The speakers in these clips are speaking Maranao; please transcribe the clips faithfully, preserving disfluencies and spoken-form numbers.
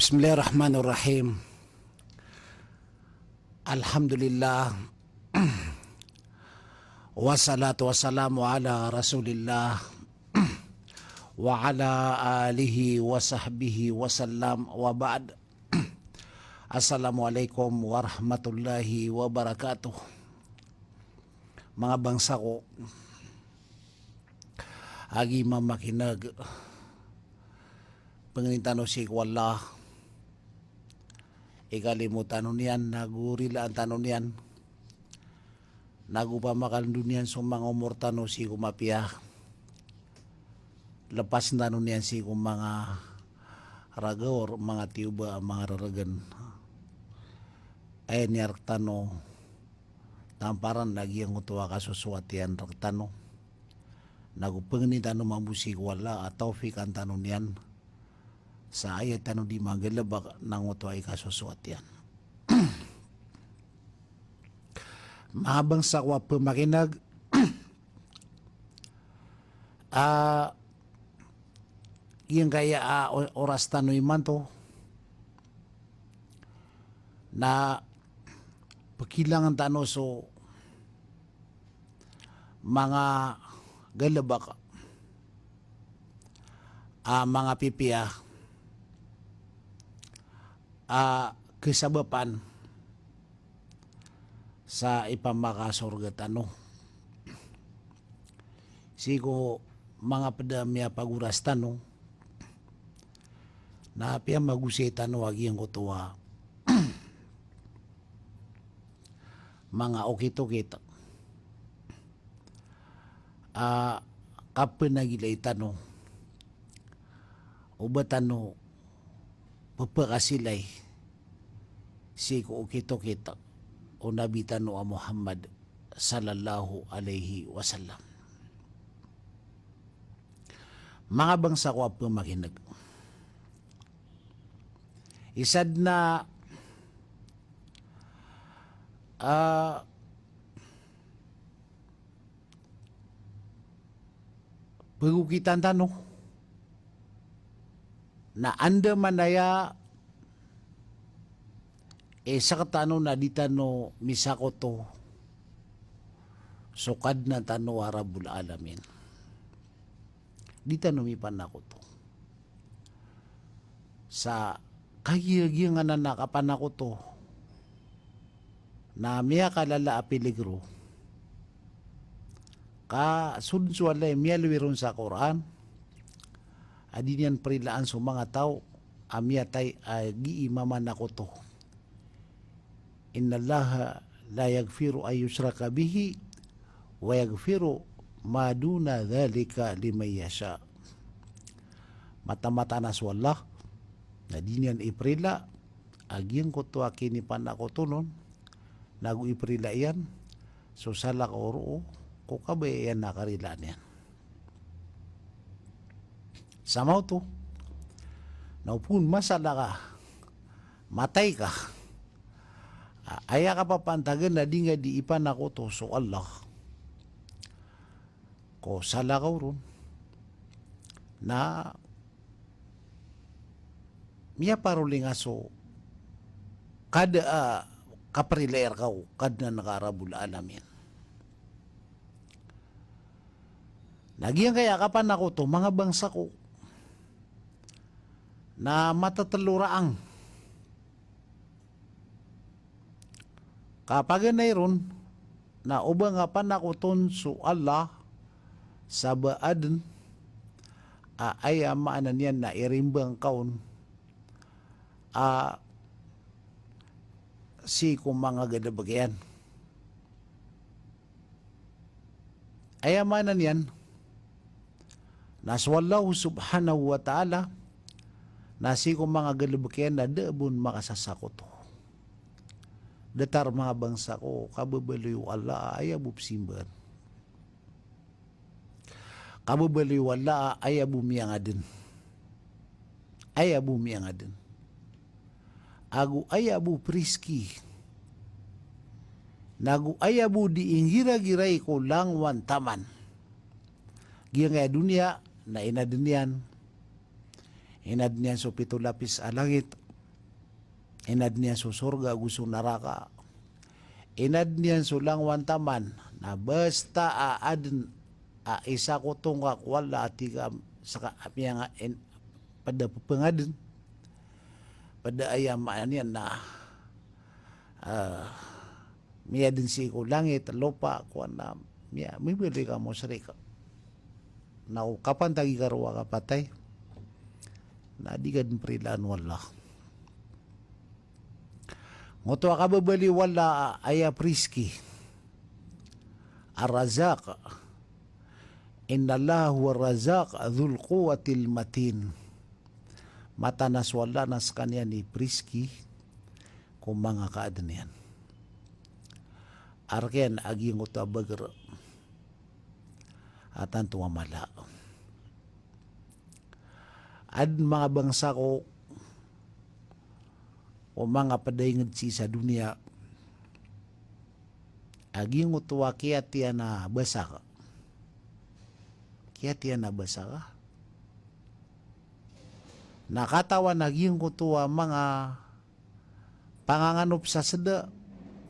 Bismillahirrahmanirrahim. Alhamdulillah. Wassalatu wassalamu ala Rasulillah wa ala alihi wa sahbihi wa sallam, wa ba'd. Assalamualaikum warahmatullahi wabarakatuh. Manga bangsa ko, a gii mamakineg, pengnin tano sii ko Allah i kalimo tano niyan, nago rilaan tano niyan, nago pamakalndo niyan so manga omor tano sii ko mapiya. Lepasen tano niyan sii ko manga ragaw, manga tiyoba, manga reregen. Aya niyan rektano, tamparan a giyangkoto a kasosoat iyan rektano. Nago pengnin tano mambo sii ko Allah a tawfikan tano niyan sa aya tano di manggalebek na ngoto a ikasosoat iyan. Manga bangsa ko a pemakineg, a, giyangkaya a o-, oras tano imanto, na pekilangan tano so manga galebek a manga pipiya a kesabapan sa ipamakasorga tano sii ko manga ped a miyapagoras tano, na piyamagosay tano a giyangkoto a manga okit-okit a kapenagilai tano o ba tano pepakasilay sii ko okit-okit o Nabi tano a Muhammad sallallahu alaihi wasallam. Manga bangsa ko a pemakineg, isa den a, ah, pegokitan tano na andamanaya i sektano na di tano misakoto so Kadnan tano a Rabbul Alamin. Di tano mipanakoto sa kagiya giyanan a kapanakoto na miyakalala a piligro. Ka so den so Allah i miyaloy ron sa Qur'an a di niyan prilaan so manga taw a miyatay a gii mamanakoto. Innallaha la yaghfiru an yushraka bihi wa yaghfiru ma duna dhalika liman yasha. Mataan-mataan a so Allah na di niyan iprila a giyangkoto a kinipanakoton on, nago iprila iyan so salakaw roo ko kabaya iyan a karilaan iyan. Sa maoto na opama salakaw, matay ka, a, aya kapapantagan na di nga di ipanakoto so Allah ko salakaw ron, na miyaparoli nga so kada a kaprila i reka o Kadnan ka a Rabbul Alamin. Na giyangkaya kapanakoto, manga bangsa ko, na matetelo raang. Ka paganay ron na o ba nga panakoton so Allah sa ba aden a aya maana niyan na irimbang ka on a sii ko manga galebek iyan. Aya maana niyan na so Allah subhanahu wa ta'ala na sii ko manga galebek iyan na da a bo on makasasakoto. Datar, manga bangsa ko, kababaloy o Allah a aya bo pesimbaan. Kababaloy o Allah a aya bo miyangaden. Aya bo miyangaden. Ago aya bo priski. Nago aya bo di inggira-girai ko langowan taman. Giyangkaya doniya na inaden iyan. Inaden iyan so pito lapis a langit. Inadn iyan so sorga ago so naraka. Inadn iyan so langowan taman. Na basta a adn a isa ko tongka ko Allah a tig a ska a miyanga in, pd a ppangadn. Pd a aya maana niyan na, ah, miyadn sii ko langit, lopa, kowan na miya, mibalik a mushrik. Na o kapantagi ka roo a kapatay na di ka dn prilaan o Allah. Ngoto a kababaloy o Allah a aya prizki. Ar-Razzaq. Innallaha huwa ar-Razzaq dhul quwwatil matin. Mataan a so Allah na skaniyan i prizki ko manga kaadn iyan. A rk iyan a giyangkoto a bagr a tanto a mala. Adn manga bangsa ko o manga pd a ingd sii sa doniya a giyangkoto a kiyathay iyan a basa ka. Kiyathay iyan a basa ka. Na katawan a giyangkoto a manga panganganop sa sda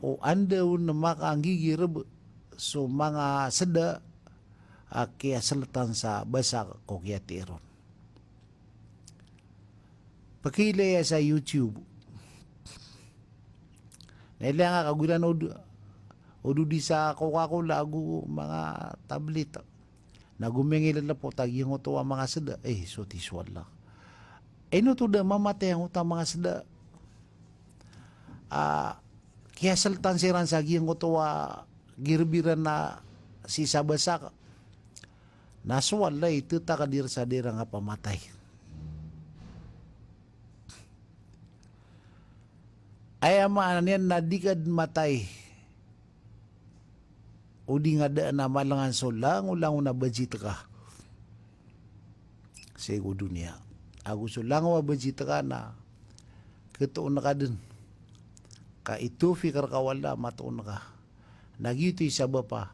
o anda on makanggigirb so manga sda a kiyasltan sa basa ko kiyathay ron. Pkhailay sa YouTube. Na ilay nga kagoran o do, o dodi sa Coca-Cola ago manga tablet. Na gomengilelep o ta giyangkoto a manga sda. Eh, so ti so Allah. Ino to da mamatay angkoto a manga sda a kiyasltan siran sa giyangkoto a girb iran a sii sa basa ka. Na so Allah i ttakdir sa di iran kapamatay. Aya maana niyan na di ka dn matay o di nga da a malangan so langolangon a bajit ka sii ko doniya. Ago so langowan a bajit ka na khatoon ka dn ka i tawfiq rka o Allah a matoon ka. Na giyoto i sabap a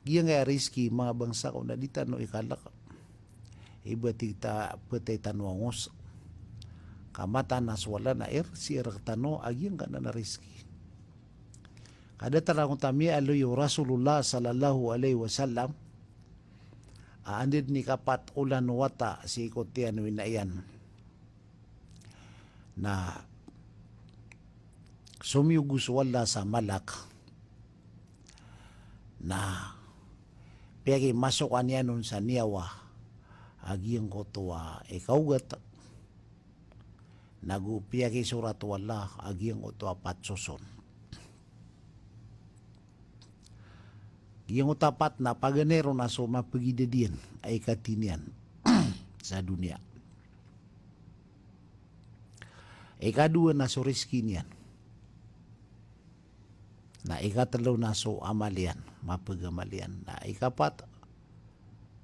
giyangkaya rizki manga bangsa ko na di tano ikalk. Iba tig ta ptay tano a ngos. Ka mataan a so Allah na irsii rktano a giyangkanan a rizki. Ka datar angkoto a miyaaloy o Rasulullah sallallahu alaihi wasallam a anda dn i kapat olan o wata sii ko tiyan o ina iyan na somiyog so Allah sa malak na piyakimasokan iyan on sa niyawa a giyangkoto a ikaogat. Nago piyakisorat o Allah a giyangkoto a pat soson. Giyangkoto a pat na paganay ron na so mapagidad iyan a ikatiniyan sa doniya. Ikadowa na so rizki niyan. Na ikatlo na so amal iyan, mapagamal iyan. Na ikapat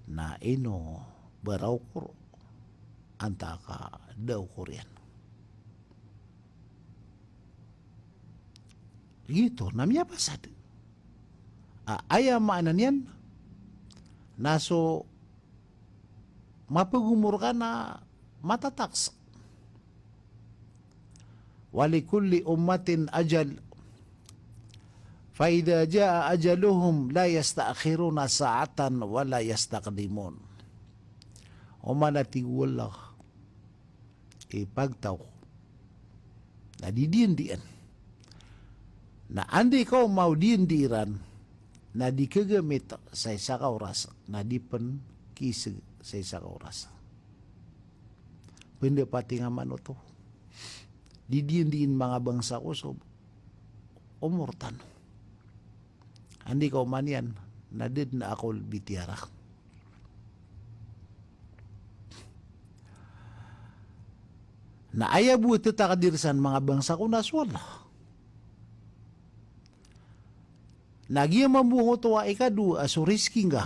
na ino ba raokor antaa ka da okor iyan. Giyoto na miyapasad. A, aya maana niyan na so mapagomor ka na matataks. Wa li kulli ummatin ajal. Fa idha jaa ajaluhum la yasta'khiruna sa'atan wa la yastaqdimun. Oman a tig o Allah i pagtaw na di diyandiyan. Na anda i kaoma o diyandi iran na di kagamit sa isa ka oras, na di pn kisg sa isa ka oras. Pndapat i nga manoto. Di diyandiyan manga bangsa ko so omor tano. Anda i kaoma niyan na da dn a akol bitiyara. Na aya bo a ttakdir san manga bangsa ko na so Allah. Na giya mambo ngoto a ikadowa a so rizki ngka,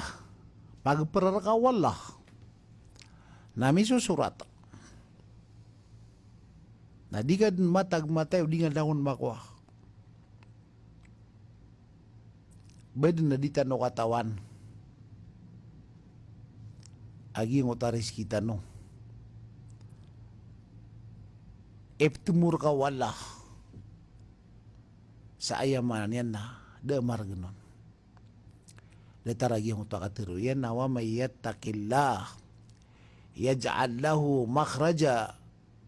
pagpr rka o Allah. Na misosorat. Na di ka dn matag matay o di nga langon makowa. Ba dn a di tano katawan a giyangoto a rizki tano. Iptmo rka o Allah Sa aya maana niyan na da a margn on. Datar a giyangkoto a katharo iyan na, "Wa man yattaqillaha yaj'al lahu makhraja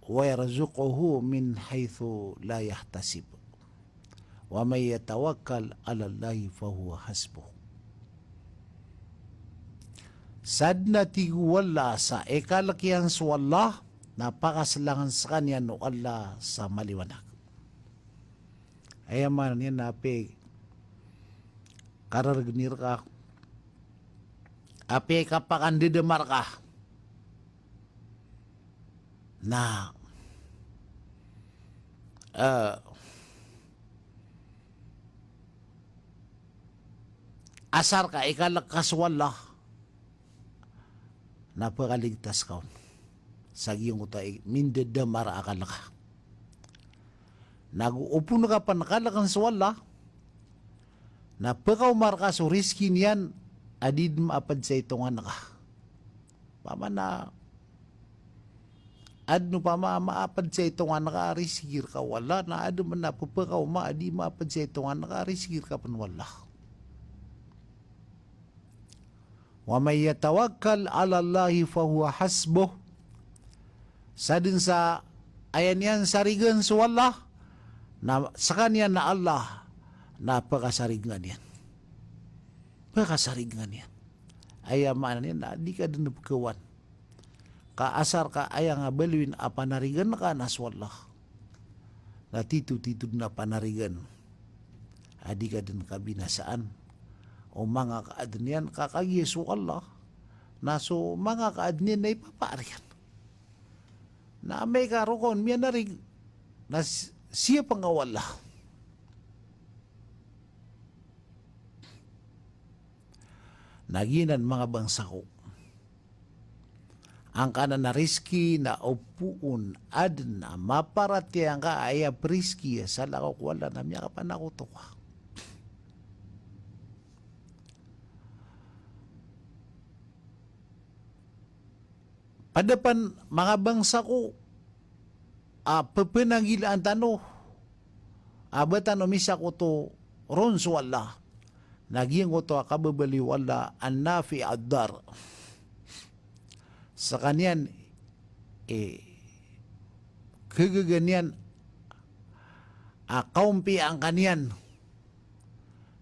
wa yarzuqhu min haythu la yahtasib. Wa man yatawakkal 'alallahi fahuwa hasbuh." Sadn a tig o Allah sa ikalk iyan so Allah, na pakaslangn skaniyan o Allah sa maliwanag. Aya maana niyan na apiya karargni rka, apiya kapakandadama rka, na, eh, asar ka ikalk ka so Allah, na pkaligtas ka on sa giyangkoto a mindadama a kalk ka. Na go opama ka pn kalkn so Allah, na pkaoma rka so rizki niyan a di dn maapd sa itongan ka. Opama na adn opama a maapd sa itongan ka a rizki rka o Allah, na adn pn a pphakaoma a di maapd sa itongan ka a rizki rka pn o Allah. "Wa man yatawakkal 'alallahi fahuwa hasbuh." Sadn sa aya niyan sarign so Allah, na skaniyan a Allah na pkasarign iyan. Pkasarign iyan. Aya maana niyan na di ka dn pkhawan. Ka asar ka aya nga baloyin a panarigan ka na so Allah, na tito-tito dn a panarigan a di ka dn kabinasaan. O manga kaadn iyan ka kagiya so Allah, na so manga kaadn iyan na ipapaar iyan. Na amay ka roo ka on miyanarig, na s-, siyapa nga o Allah. Na giyanan manga bangsa ko. Angkanan a rizki na opama adn a maparatiyaya ngka a aya prizki a salakaw ko Allah na miyakapanakoto ka. Pd pn manga bangsa ko a pphananggilaan tano a ba tano misakoto ron so Allah. Na giyangkoto a kababaloy o Allah an-nafi' ad-dar. Skaniyan i khagaga niyan a kaompiya ngka niyan.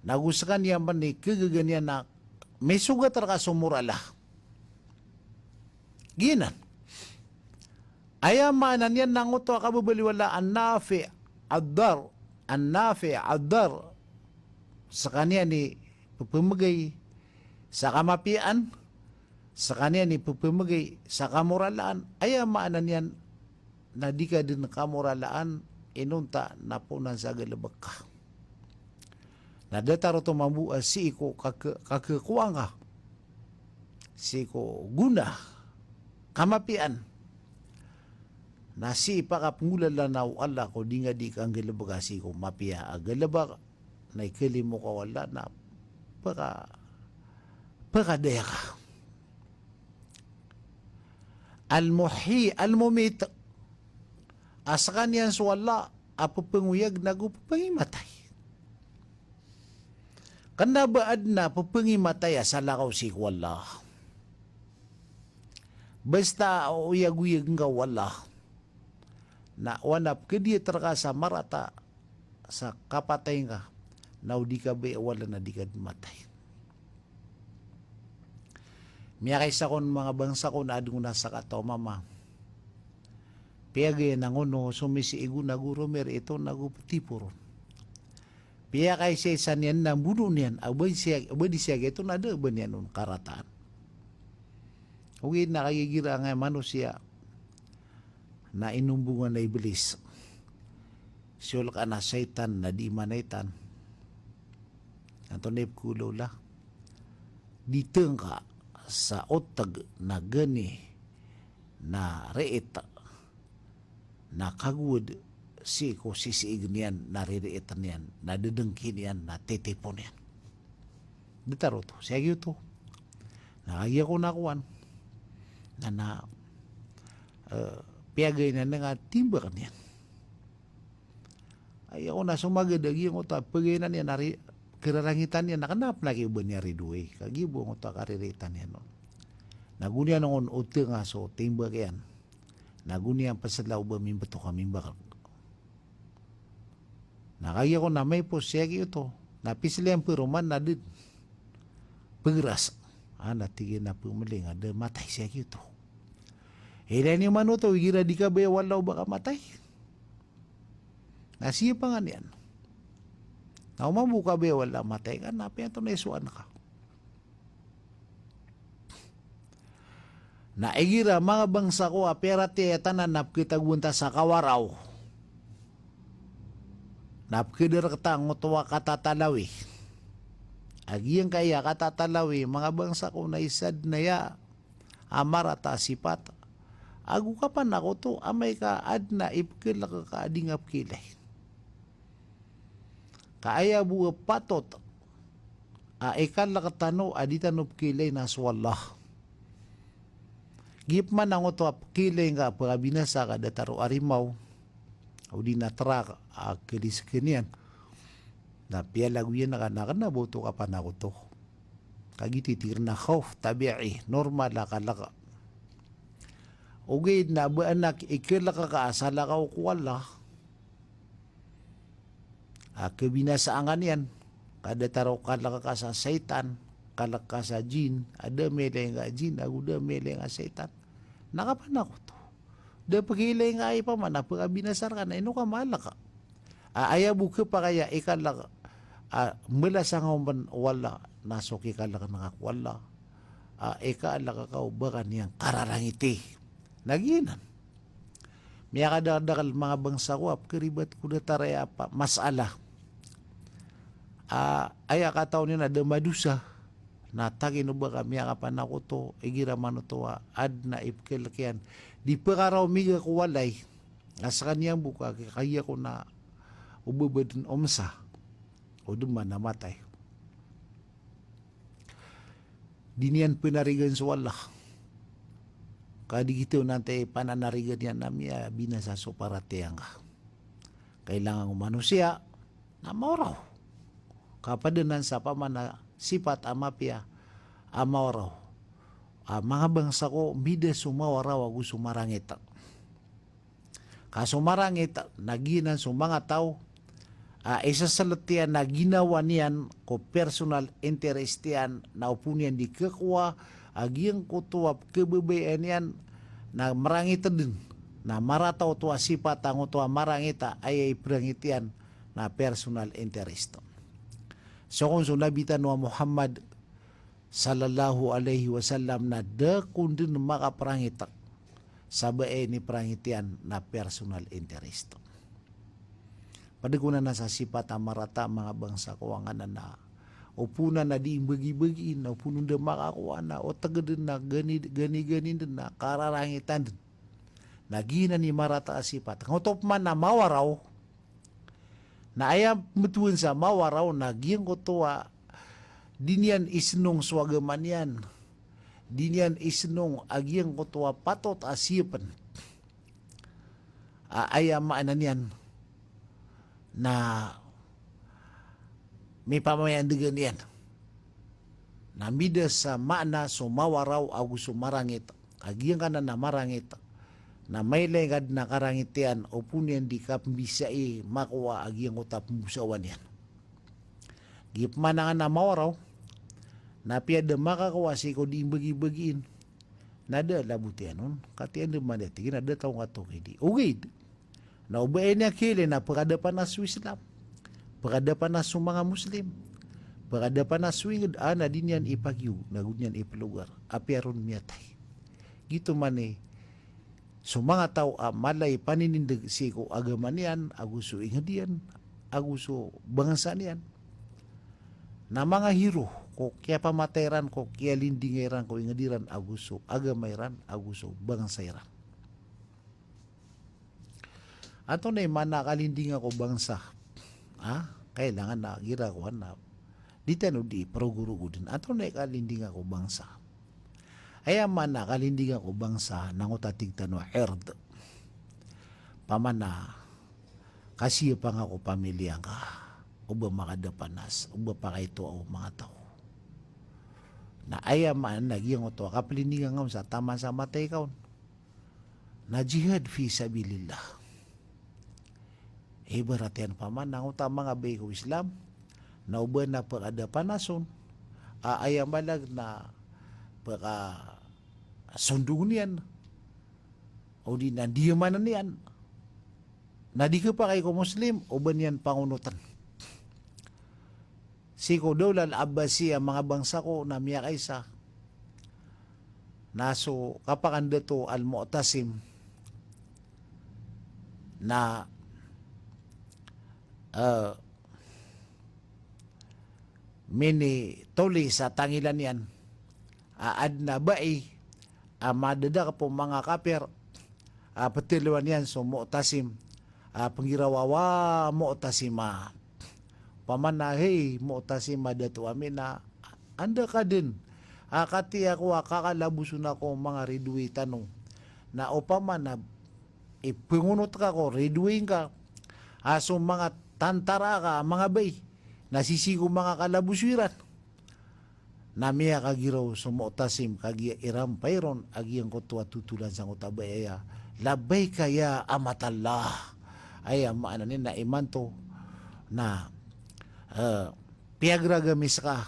Na go skaniyan pn i khagaga niyan a misogat rka so morala. Giyanan. Aya maana niyan na ngoto a kababaloy o Allah an-nafi' ad-dar, an-nafi' ad-dar. Skaniyan i pphamgay sa kamapiyaan, skaniyan i pphamgay sa kamoralaan. Aya maana niyan na di ka dn kamoralaan inonta na poon sa galbk ka. Na datar oto mambo a sii ko kak-, kakhakowa ngka, sii ko gona, kamapiyaan. Na sii pakapenggolalan o Allah ko di nga di kanggalbka sii ko mapiya a galbk, na ikalimo ka o Allah na paka-, pakadaya ka. Al-Muhyi Al-Mumit. A skaniyan so Allah a pphangoyag nago pphangimatay. Kna ba adn a pphangimatay a salakaw sii ko Allah. Basta oyagoyag ngka o Allah na o adn a pkhadiyat rka sa marata sa kapatay ngka, na o di ka ba owala na di ka dn matay. Miyakaisa kon manga bangsa ko na adn on a sakataw a mama. Piyagay anan on o somisiig on ago romirit on ago ptipor on. Piyakaisa-isa niyan na mbono niyan, a ba di siya, a ba di siya giyoto na da a ba niyan on karataan. Ogaid na kagiya igira angkaya manosiya na inombongan a Iblis. Siyold ka na shaytan na di manaytan. Antonaa i pkhaolawla? Di tngka sa otg na gani na riit na kagowad sii ko sisiig niyan na ririit niyan na dadngki niyan na titipon iyan. Datar oto, sii giyoto. Na kagiya ko na kowan. Na, na, eh, piyagay niyan nga timbak niyan. Aya ko na so magad a giyangkoto a pagaynan iyan a ri-, kararangitan iyan na kna a pn a kiyoba niyan ridoay. Ka giya bo angkoto a kariritan iyan on. Na go niyan on otenga so timbak iyan. Na go niyan psla o ba mimbtok a mimbakrk. Na kagiya ko na maipos sii a giyoto. Na pisla iyan paroman na da dn pgras. A, na tig iyan a pmling a da matay sii a giyoto. Ilay niyo man oto, igira di kabaya o Allah o ba ka matay. Na siyapa nga niyan. Na o mambo ka ba o Allah matay ka, na apiya antonaa i sowaan ka. Na igira manga bangsa ko a piyaratiyaya tano na pkitagoan ta sa kawaraw. Na pkdarkta angkoto a katatalawi. A giyangkaya katatalawi, manga bangsa ko na isa dn aya a marata a sipat. Ago kapanakoto, amay ka adn a ipklk ka a di nga pkilay. Ka aya bo a patot a ikalk tano a di tano pkilay na so Allah. Giya pman angkoto a pkilay nga a pkabinasa ka datar o arimaw, odi na trak a kaliskn iyan. Na piyalagoyan ka na kna ba oto kapanakoto. Kagiya tig iran a khawf tabi'i, normal a kalk. Ogaid na ba anak ikalk ka a salakaw ko Allah a kabinasaan ka niyan, ka datar o kalk ka sa shaytan, kalk ka sa jinn, a da mailay nga jinn, ago da mailay nga shaytan. Na kapanakoto. Da pkilay nga aya pman a pkabinasa rka na ino ka malk. A, aya bo khapakay a ikalk a mbalasang ka on pn o Allah na so kikalkn ka ko Allah a ikalk ka o ba ka niyan kararangiti. Na giyanan. Miyakadakdakl manga bangsa ko a pkharibat ko datar aya a pa-, masala. A, aya katawan iyan a da madosa. Na tagin o ba ka miyakapanakoto, igira man oto a adn a ipklk iyan. Di pkaraw miga ko walay. A skaniyan bo ka, kagiya ko na o ba ba dn omsa. O dn man a matay. Di niyan pnarigan so Allah. Ka di gioto na antaa i pananarigan iyan na miyabinasa so paratiyaya ngka. Kailangan o manosiya na mawaraw. Kapd anan sa pman a sipat a mapiya a mawaraw. A manga bangsa ko mbida so mawaraw ago so marangit. Ka so marangit na giyanan so manga taw a isaslt iyan a ginawa niyan ko personal interest iyan na opama niyan di khakowa a giyangkoto a pkhababayaan iyan na marangit dn. Na marata oto a sipat angkoto a marangit a aya iprangit iyan na personal interest. So kon so Nabi tano a Muhammad sallallahu alaihi wasallam na da kon dn makaprangit sa ba aya iniprangit iyan na personal interest. Pd ko nan sa sipat a marata a manga bangsa ko angkanan a opama na di imbagi-bagi na opama da makakowa na otg dn na gani, gani-gani dn na kararangitan dn. Na giyanan i marata a sipat. Angkoto pman a mawaraw, na aya pmbtowan sa mawaraw na giyangkoto a di niyan isnong so agama niyan. Di niyan isnong a giyangkoto a patot a siyapn. A, aya maana niyan na mipamayandagan iyan. Na mbida sa maana so mawaraw ago so marangit. Ka giyangkanan a marangit na mailay nga dn a karangit iyan opama niyan di kapmbisai makowa a giyangkoto a pmbosawan iyan. Giya pman angkanan a mawaraw na apiya da makakowa sii ko di imbagi-bagiin na da a labot iyan on. Ka tiyan dn man da tig iyan a da taw nga toki di. Ogaid na o ba aya niyan khailay na pkadapan a so Islam, pkadapan a so manga Muslim, pkadapan a so ingd a na di niyan ipagiyog na go niyan iplogar. Apiya ron miyatay. Gioto man i so manga taw a mala i paninindg sii ko agama niyan, ago so ingd iyan, ago so bangsa niyan, na manga hero ko kiyapamatay iran, ko kiyalindinga iran ko ingd iran, ago so agama iran, ago so bangsa iran. Antonaa i maana a kalindinga ko bangsa? Ha? Kailangan na gira ko ana. Di tano di progo-rogo dn. Antonaa i kalindinga ko bangsa? Aya maana a kalindinga ko bangsa na angkoto a tig tano a ird. Pamana kasiyapa nga ko pamilya ngka, o ba makadapanas, o ba pakaito o manga taw. Na aya maana na giyangkoto a kaplindingan ka on sa taman sa matay ka on na jihad fi sabilillah. Ibarat iyan opama na angkoto a manga bae ko Islam na o ba na pekadapanason, a, aya maana na pekasondongen iyan, o di na diyamanan iyan, na di kepakay ko Muslim, o ba niyan pangonoten. Sii ko Dawlah Abbasiyah, manga bangsa ko, na miyakaisa na so kapakandato Al-Mu'tasim na, eh, minitoli sa tangilan iyan a aden a bai a madadakep o manga kapir a peteliwan iyan so Mu'tasim, a penggiraw a wa Mu'tasim a, opama na, hey Mu'tasim a dato ami, na anda ka den a katiya ko a kakalabosen ako o manga ridoi tano, na opama na ipengonot ka ko ridoi ngka a so manga tantara ka a manga bai na sisii ko manga kalaboso iran. Na miyakagiraw so Mu'tasim kagiya irampay ron a giyangkoto a totolan sangkoto a bai aya, "Labbaika ya amatallah." Aya maana niyan na imanto na, eh, piyagraga mi seka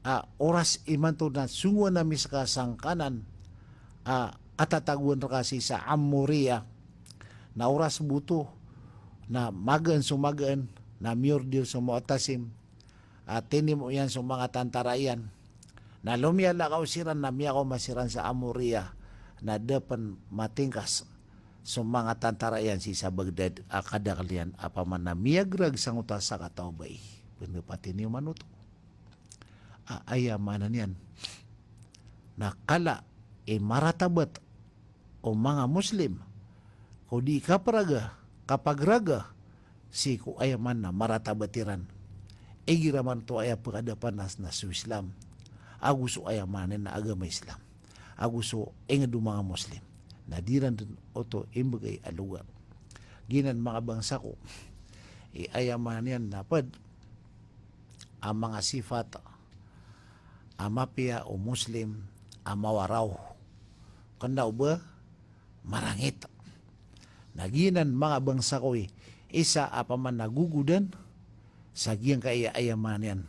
a oras imanto na songowan ami seka sangkanan a katatagoan reka sii sa Amoriya. Na oras bo oto na magaan so magaan, na miyordir so Mu'tasim a tinimo iyan so manga tantara iyan. Na lomiyalakaw siran na miyakaoma siran sa Amoriya, na da pen matingkas so manga tantara iyan sii sa Baghdad a kadakel iyan a opama na miyagrag sangkoto a sakataw a bai. Pen da patinimo man oto. A, aya maana niyan na kala i maratabat o manga Muslim ko di kaparaga, kapagraga sii ko aya maana na maratabat iran. Igira man oto aya pekadapanas na so Islam ago so aya maana niyan na agama Islam ago so inged o manga Muslim, na di iran den oto imbegay a logar. Giyanan manga bangsa ko, i aya maana niyan na ped a manga sifat a mapiya o Muslim a mawaraw, kena o ba marangit. Na giyanan manga bangsa ko i isa a opama na gogodan sa giyangkaya aya maana niyan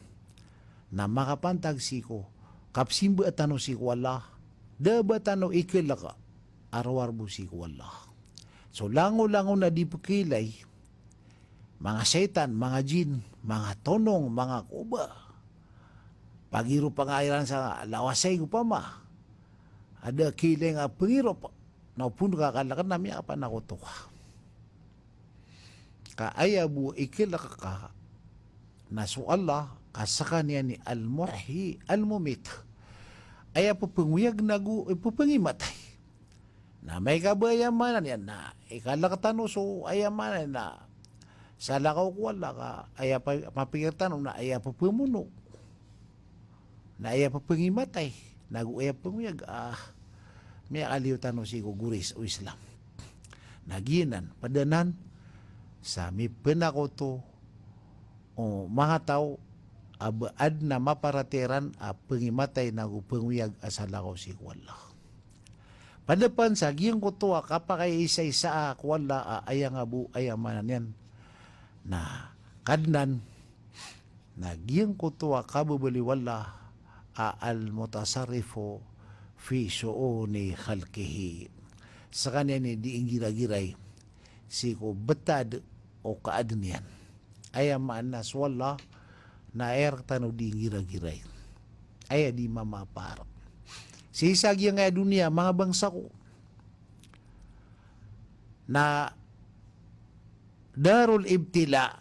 na makapantag sii ko kapesimbaa tano sii ko Allah, da ba tano ikelek a rowar bo sii ko Allah. So langolangon a di pekiilay, manga saitan, manga jin, manga tonong, manga koba. Pagirop a nga iran sa lawasay opama a da kiilay nga pengirop, na o pon ka kaleken na miyakapanakoto ka. Ka aya bo ikelek ka na so Allah, ka sekaniyan i Al-Muhyi Al-Mumit. Aya pepengoyag nago pepengimatay. Na amay ka ba aya maana niyan na ikalek tano so aya maana niyan na salakaw ko Allah, ka aya pa, mapikir tano na aya pepemono, na aya pepengimatay, nago aya pengoyag, ah, miyakaliyo tano sii ko goris o Islam. Na giyanan, ped anan sa mipenakoto o manga taw a ba aden a maparatiyaya iran a pengimatay nago pengoyag a salakaw sii ko Allah. Ped pen sa giyangkoto a kapakaisaisa ko Allah a aya nga bo aya maana niyan na Kadnan, na giyangkoto a kababaloy o Allah a al-mutasarrifu fi shu'uni khalqihi. Sekaniyan i di inggiragiray sii ko betad o kaaden iyan. Aya maana so Allah na aya rektano di inggiragiray. Aya di mamaapar. Sii sa giyangkaya doniya, manga bangsa ko, na darul ibtila.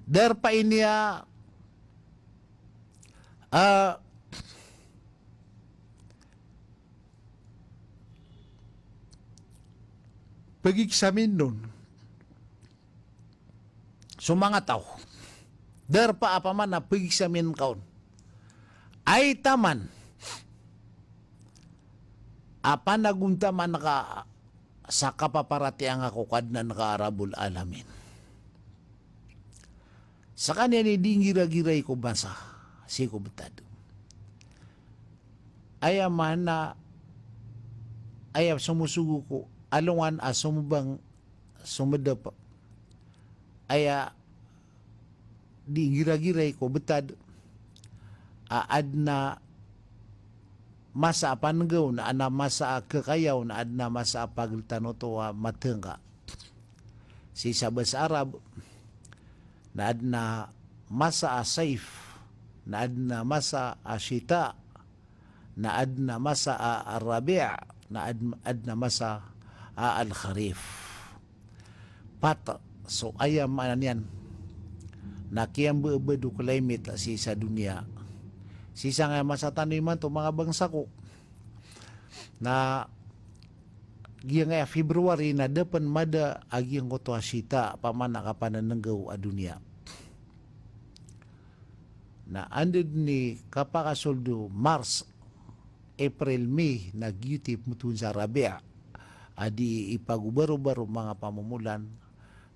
Darpa ini a, ah, pagexamin on so manga taw. Darpa a pamana pagexamin ka on. Ay taman a panagontaman ka sa kapaparatiyaya nga ko Kadnan ka a Rabbul Alamin. Skaniyan i di nggiragiray ko bansa sii ko btad. Aya maana, aya somosogo ko alongan a somobang somdp, aya di nggiragiray ko btad a adn a masa a pannggaw, na adn a masa a kakayaw, na adn a masa a pagl tano oto a matngka. Sii sa basa Arab, na adn a masa a saif, na adn a masa a shita, na adn a masa a, a rabi', na adn, adn a masa a al-kharif. Pat so aya maana niyan na kiyambebed o climate sii sa doniya. Sii sangkaya masa tano imanto, manga bangsa ko, na giyangkaya February na da pn mada a giyangkoto a shita, pamana kapananenggaw a doniya. Na anda dn i kapakasold o March, April, May, na giyoto i pmbtowan sa rabi', a di ipagobarobar o manga pamomolan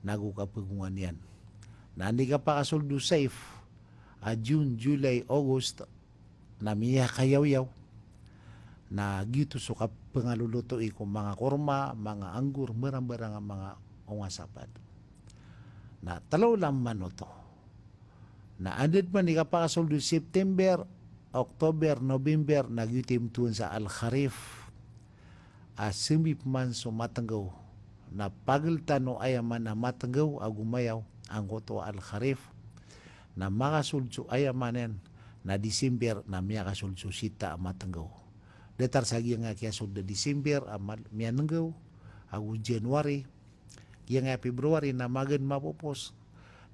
nago kapagongan iyan. Na anda i kapakasold o saif, a June, July, August, na miyakayawyaw. Na giyoto so kapngalolotoi ko manga korma, manga anggur, mbarambarang a manga onga sa pd. Na tlo langon oto. Na anda dn man i kapakasold o September, October, November, na giyoto i pmbtowan sa al-kharif, a sambi pman so matnggaw. Na pagl tano aya maana matnggaw ago mayaw, angkoto a al-kharif. Na makasold so aya maana niyan na December, na miyakasold so shita a matnggaw. Datar sa giyangkaya kiyasold a December a mal-, miyanenggaw, ago January, giyangkaya February na magaan mapopos.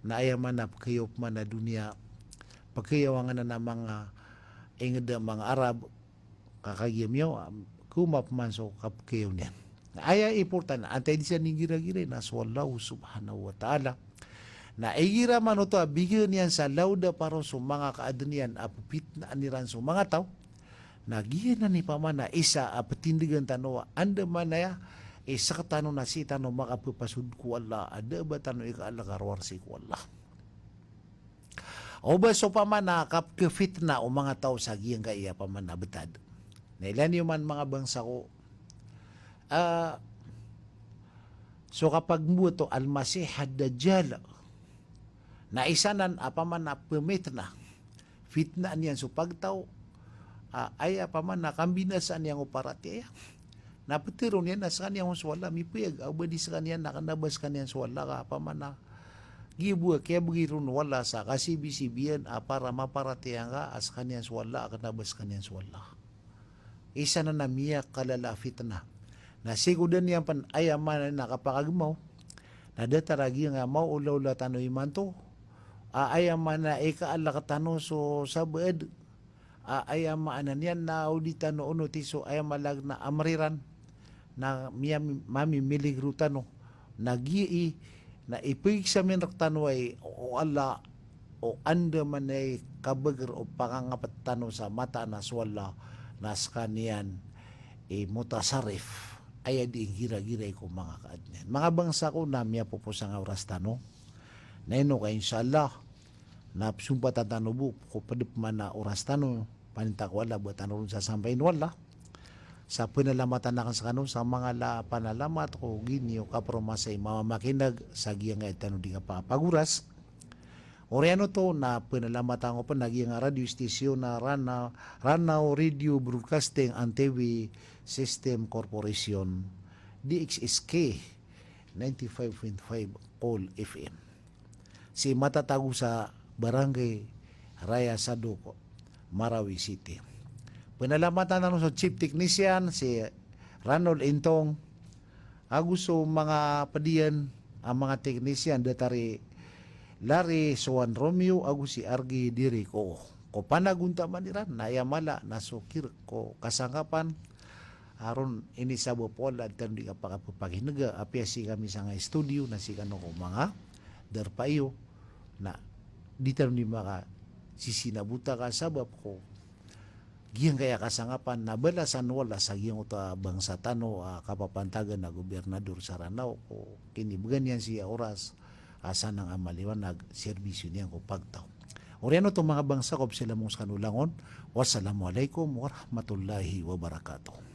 Na aya maana pkhayaw pman a doniya, pkhayaw angkanan a manga ingd a manga Arab, ka kagiya miyaw, a, koma pman so kapkhayaw niyan. Na aya importante, antaa i di san inggiragiray na so Allah subhanahu wa ta'ala. Na igira man oto a bigan iyan sa lawda paro so manga kaadn iyan a pphitnaan iran so manga taw, na giyanan i pamana isa a ptindgan tano a andamanaya i sktano na sii tano makapphasod ko Allah, a da a ba tano ikaalk a rowar sii ko Allah. O ba so pamana kapkhafitna o manga taw sa giyangkaya pamana btad. Na ilaya niyo man manga bangsa ko, ah, so kapagmbowat o Al-Masih Ad-Dajjal, na isa nan a pamana pmitna, fitnaan iyan so pagtaw, ah, aya pamana kambinasaan iyan o paratiyaya. Na ptharoon iyan a skaniyan so Allah a mipayag, a o ba di skaniyan na kna ba skaniyan so Allah ka pamana giya bo a kiyabgi ron o Allah sa kasibisibiyan a para maparatiyaya ngka a skaniyan so Allah a kna ba skaniyan so Allah. Isa nan a miyakalala a fitna. Na sii ko da niyan pn aya maana na kapakagmaw, na datar a giyangkaya maolaola tano imanto a aya maana ikaalk tano so sabaad, a aya maana niyan na o di tano onoti so aya mala a amr iran, na miya-, mamimiligro tano. Na giya i, na ipag-examine rktano ai o Allah, o andamanaya i kabagr o pakangapt tano sa mataan a so Allah, na skaniyan i mutasarrif, aya di nggiragiray ko manga kaadn iyan. Manga bangsa ko, na miyapopos angkai a oras tano. Na ino ka, insha Allah, na pzompatan tano bo ko pd pman a oras tano, paninta ko Allah, ba tano ron sasampain o Allah. Sa panalamatan akn skano sa manga la-, panalamat ko gii niyo kapromasa i mamamakineg sa giyangkai tano di kapakapagoras. Oriyan oto na panalamatan ko pn a giyangkai a radio station a Rana-, Ranao Radio Broadcasting and T V System Corporation, D X S K, ninety-five point five Cool F M. Sii matatago sa Barangay Raya Sadok, Marawi City. Panalamatan tano so chief technician, si Ranol Intong, ago so manga pd iyan a manga technician, datar i Larry Soan Romeo, ago si Argy Dirico. Ko panagontaman iran, na aya mala na so kirk ko kasangkapan, a ron inisabap o Allah a di tano di kapakappakinega, apiya sii kami sangkai studio, na sii kano ko manga darpa iyo, na di tano di makasisinabota ka sabap ko giyangkaya kasangapan na balasan o Allah sa giyangkoto a bangsa tano a kapapantagan a gobernador sa Ranao ko kinibgan iyan sii a oras a sanang a maliwanag, serbisyo niyan ko pagtaw. Oriyan oto manga bangsa ko, psalamon skano langon. Wassalamu alaikum warahmatullahi wabarakatuh.